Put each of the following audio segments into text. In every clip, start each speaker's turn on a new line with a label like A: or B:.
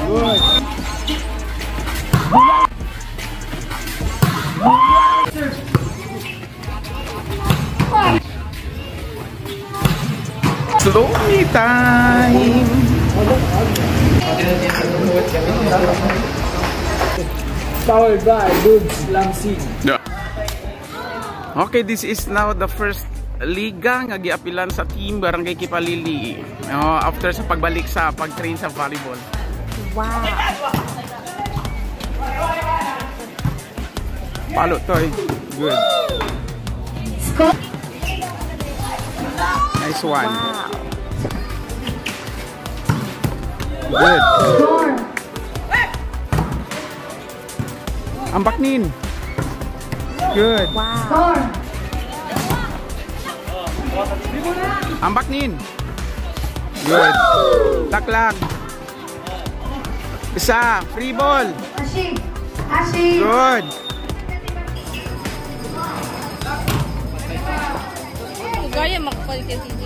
A: Good. Slow me time.
B: Powered by Goods Lamsing.
A: Yeah. Okay, this is now the first liga nga giapilan sa team Barangay Kipalili. Oh, after sa pagbalik sa pag-train sa volleyball.
C: Wow.
A: Palo toy. Good. Nice one.
C: Wow.
A: Good.
C: Score.
A: Ambaknin. Good.
C: Wow. Score.
A: Ambaknin. Good. Taklak. Isa. Free ball.
C: Ashi. Ashi.
A: Good.
D: Gaya makapal kay CJ.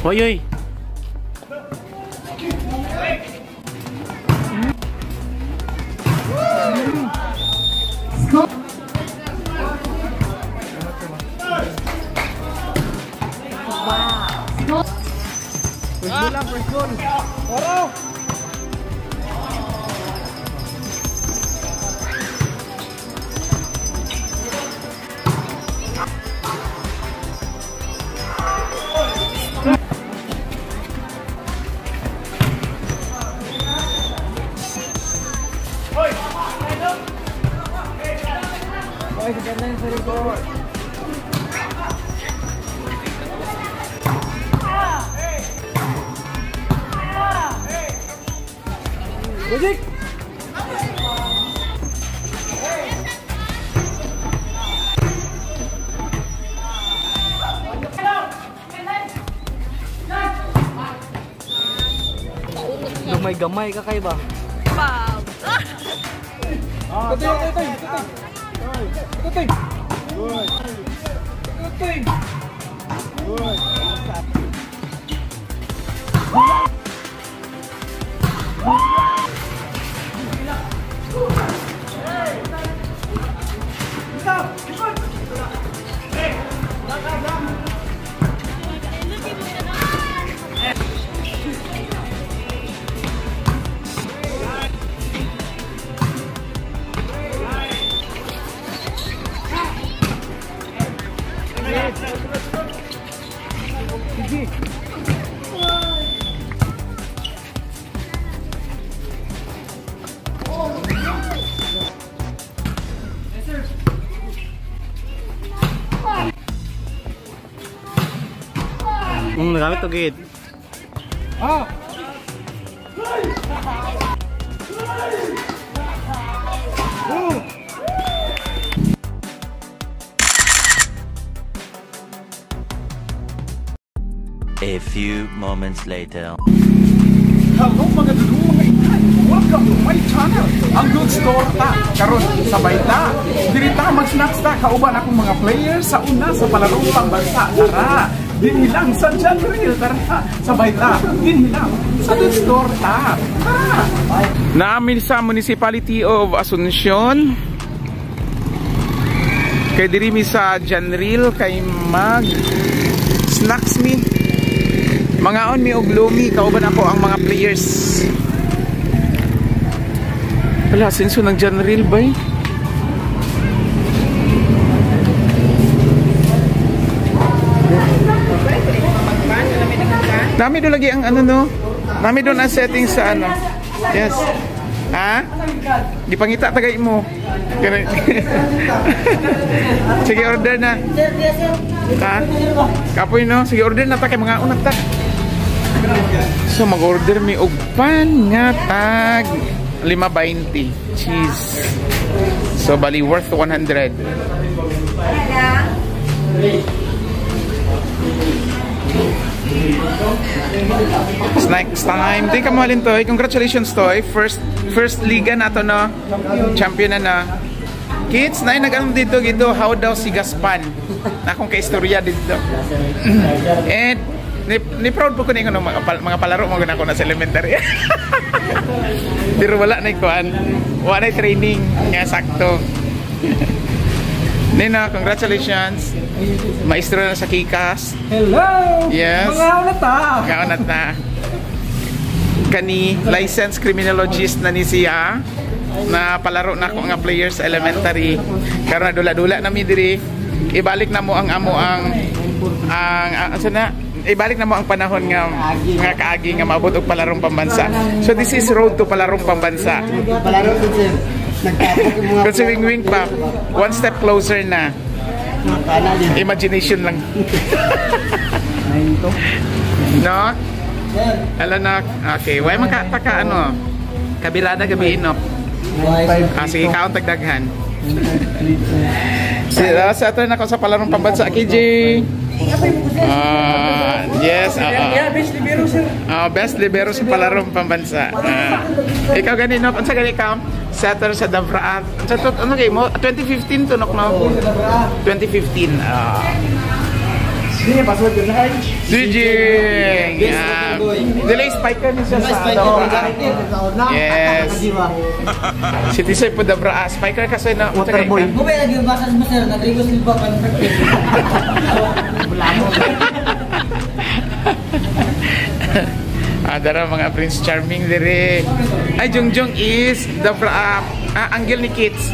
A: Hoy, hoy.
C: Score. Wow.
A: First goal lang, first goal. Oro!
B: Music! Gamay-gamay ka kay ba?
D: Wow.
B: Tutoy, tutoy, tutoy. Tutoy. Good. Tutoy. Good.
E: Nagamit to gate.
B: Ah!
F: A few moments later.
A: Hello mga dudong mga inay! Welcome to my channel! Ang Good Store ta! Karon sabay ta! Diri ta mag-snacks ta! Kauban akong mga players sa una sa palarong pambansa. Tara! Dinhi lang sa Janril! Tara! Sabay ta! Dinhi lang sa Good Store ta! Tara! Naamin sa Municipality of Asuncion. Kay diri mi sa Janril kay mag snacks mi. Mangaon mi og lumi, kauban ako ang mga players. Wala, senso ng Janril bay. Nami doon lagi ang ano no. Nami doon ang setting sa ano. Yes. Ha? Gipangita tagay mo. Sige, order na. Ha? Kapoy no? Sige, order na ta kay mga unang ta. So mag-order mi og pan nga tag 5.20 cheese. So bali worth 100. Snacks time. Di ka mahalin Toy. Congratulations Toy. First liga na to no. Champion na na. Kids, na nag-ano dito dito how daw si Gaspan. Na akong kaistorya dito. And ni proud po ko ni kuno mga palaro mo ako na sa elementary. Pero wala na kuan. Wala na training nga sakto. Nina, congratulations. Maestro na sa Kikas.
B: Hello!
A: Yes.
B: Mga na ta!
A: Kaunat na. Kani licensed criminologist na ni siya na palaro na ako nga players sa elementary. Karon dula-dula na mi diri. Ibalik na mo ang amo ang asa na? Ibalik na mo ang panahon nga nga kaagi nga maabot og palarong pambansa. So this is road to palarong pambansa.
E: Palaro ko sir. Nagtapok yung mga
A: Kung si Wing Wing pa, one step closer na. Imagination lang. No? Hello, Nok. Okay, why man ka, taka, ano? Kabirada gabi, no? Ah, sige, kaon tagdaghan. Sa ato na ako sa palarong pambansa, KJ. Yes,
B: Yeah, best libero sir.
A: Best libero sa palarong pambansa. Ikaw gani, no? Unsa gani ka? Setter sa Davra. Sa to, ano kay mo? 2015 to, nok, no? 2015.
B: Sige, password yun na.
A: DJ! Delay spiker ni siya sa Davra. Yes. Si Tisay po Davra. Spiker kasi na.
E: Waterboy. Gubay lagi yung basas mo sir, Rodrigo Silva perfect.
A: Dara mga Prince Charming dire. Ay, Jungjung is Davra. Anggel ni Kits.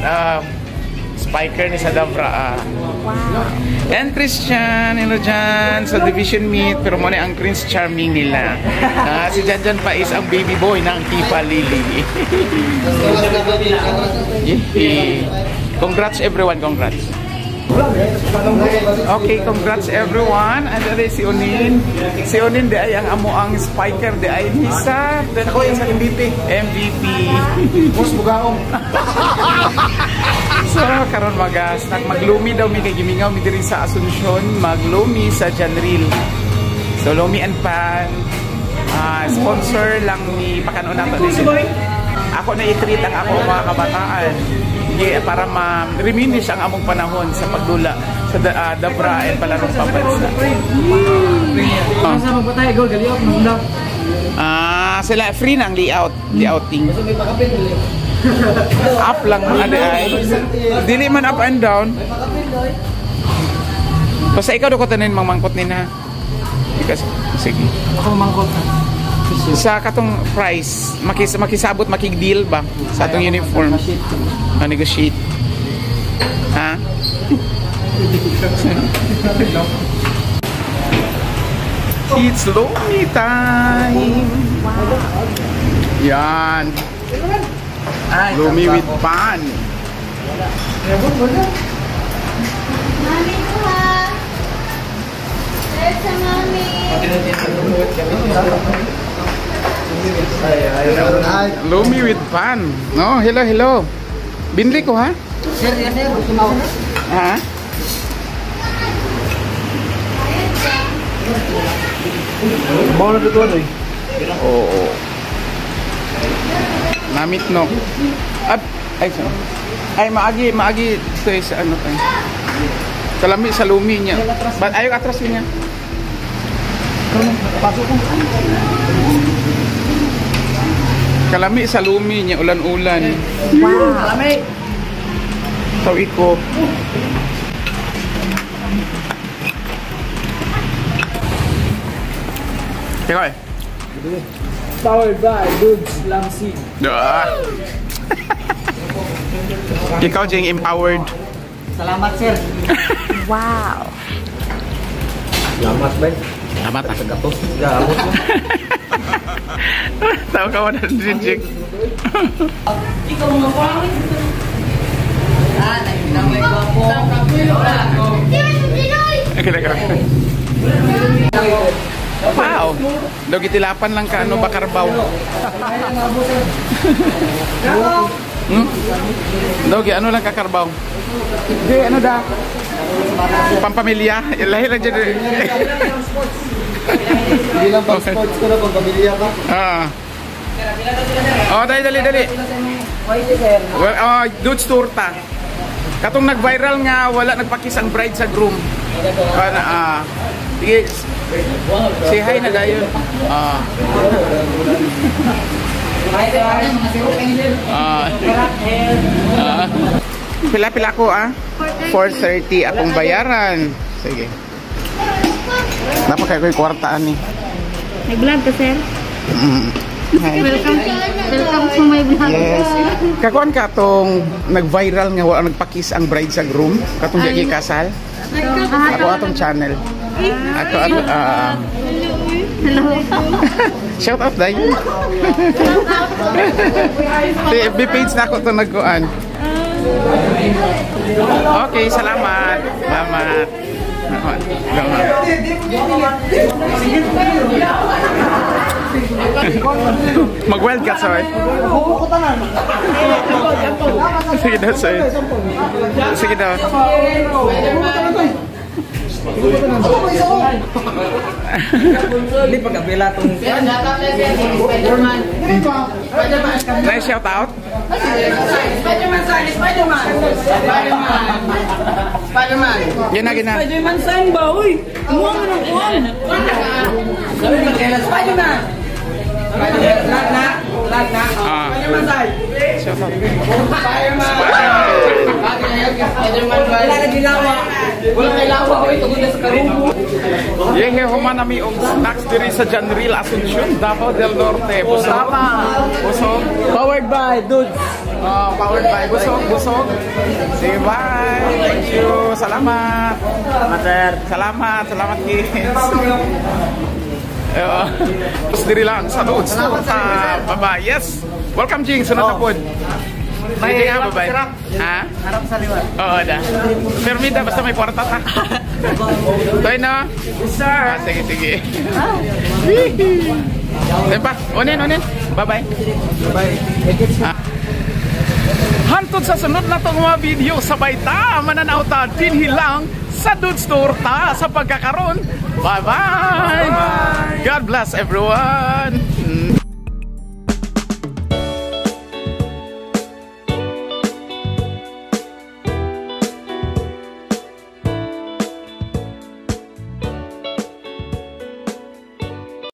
A: Spiker ni sa Davra.
C: Wow.
A: And Christian, hello dyan, sa division meet, pero mo na ang Prince Charming nila. Si Janjan pa is ang baby boy ng Tipa Lily. Yehey. Congrats everyone, congrats. Okay, congrats everyone. And there si Onin. Si Onin di ay ang amo ang spiker di ay nisa.
B: Ako yung sa MVP.
A: MVP.
B: Boss Bugaong.
A: So, karon magas maglumi daw mi kay gimingaw mi diri sa Asuncion, maglumi sa Janril. So Lumi and Pan, sponsor lang ni Pakanon nato ni sila. Ako na i-treat ang ako mga kabataan. Yeah, para ma-reminisce ang among panahon sa pagdula sa Dabra and palarong pambansa.
B: Sa magpatay goal galiot muna.
A: Sila free na ang layout, layouting. Up lang mga di ay. Dili man up and down. Basta ikaw do ko tanin mangmangkot nina. Because sige.
B: Ako mangkot.
A: Sa katong price, makisabot makig-deal ba sa atong uniform? Negotiate. Ha? It's lonely time. Yan. Lumi with pan.
D: Mami ko ha. There's a mami.
A: Lumi with pan. No, hello, hello. Binli ko ha?
E: Sir, yes sir.
A: Ha?
B: Bono do to eh.
A: Oo. Namit no. At ay sorry. Ay maagi ito eh, sa ano tayo. Kalami sa lumi niya. Ba ayaw atras niya.
B: Pasok ko.
A: Kalami sa lumi niya ulan-ulan.
C: Wow.
B: Kalami.
A: Taw iko. Teka eh.
B: Powered by Goods Lamsi.
A: Ah. Ikaw, Jing, empowered.
E: Salamat sir.
C: Wow.
E: Salamat bay.
A: Salamat ah.
E: Gatos. Gamot mo.
A: Tawa ka na din, Jing.
D: Ikaw mga pangit.
A: Okay, okay. Wow. Daw gitilapan lang ka ano bakarbaw. Daw gi ano lang kakarbaw. Di ano da? Pampamilya. Lahi lang dyan.
E: Hindi lang pang sports ko na pang pamilya ka.
A: Ah. Oh, dali dali dali. Well, oh, dudes torta. Katong nag-viral nga wala nagpa-kiss ang bride sa groom. Kana ah. Sige. Say hi na dayon. Ah. Ah. Ah. Pila-pila ko ah. 4:30 akong bayaran. Sige. Napakay ko'y kwartaan ni.
D: Nag-vlog ka, sir?
A: Hi.
D: Welcome, welcome to my vlog.
A: Yes. Kakuan ka tong nag-viral nga wala nagpa-kiss ang bride sa groom katong di kasal. Ako atong channel. Ako ato ah.
D: Hello.
A: Shout out dai. Sa FB page na ako to nagkuan. Okay, salamat. Salamat. Salamat. Mag-wild ka, sorry. Sige daw, sorry. Sige daw.
E: Hindi pagkabila tong
A: Nice shout out.
E: Spider-Man sign! Spider-Man! Spider-Man! Spider-Man!
A: Yan na, gina.
E: Spider-Man sign ba? Uy! Kumuha mo ng kuwan! Sabi ba kailan? Spider-Man! Lag na! Lag na!
A: Ah.
E: Spider-Man sign!
A: Shout out.
E: Spider-Man! Spider-Man! Wala na gilawa! Wala kay lawa! Uy! Tugod na sa karubo!
A: Yehe, human nami og snacks diri sa Janril Asuncion, Davao del Norte. Busog. Busog.
E: Powered by Dudes!
A: Oh, powered by Busog, Busog. Sige, bye. Thank you. Salamat.
E: Salamat, sir!
A: Salamat, salamat kids. Oo. Tapos diri lang sa Dudes. Bye-bye. Yes. Welcome, Jing. Sunod na pod. Sige, Jing, ha? Bye-bye. Ha?
E: Harap sa liwa.
A: Oo, da. Permita, basta may kwarta ta. Toy na.
E: Sir!
A: Ah, sige, sige. Sige pa. Onin, onin. Bye-bye.
E: Bye!
A: Ah. Hantod sa sunod na tong mga video, sabay ta mananaw ta dinhi lang sa Dudes Tour ta sa pagkakaron. Bye-bye. God bless everyone.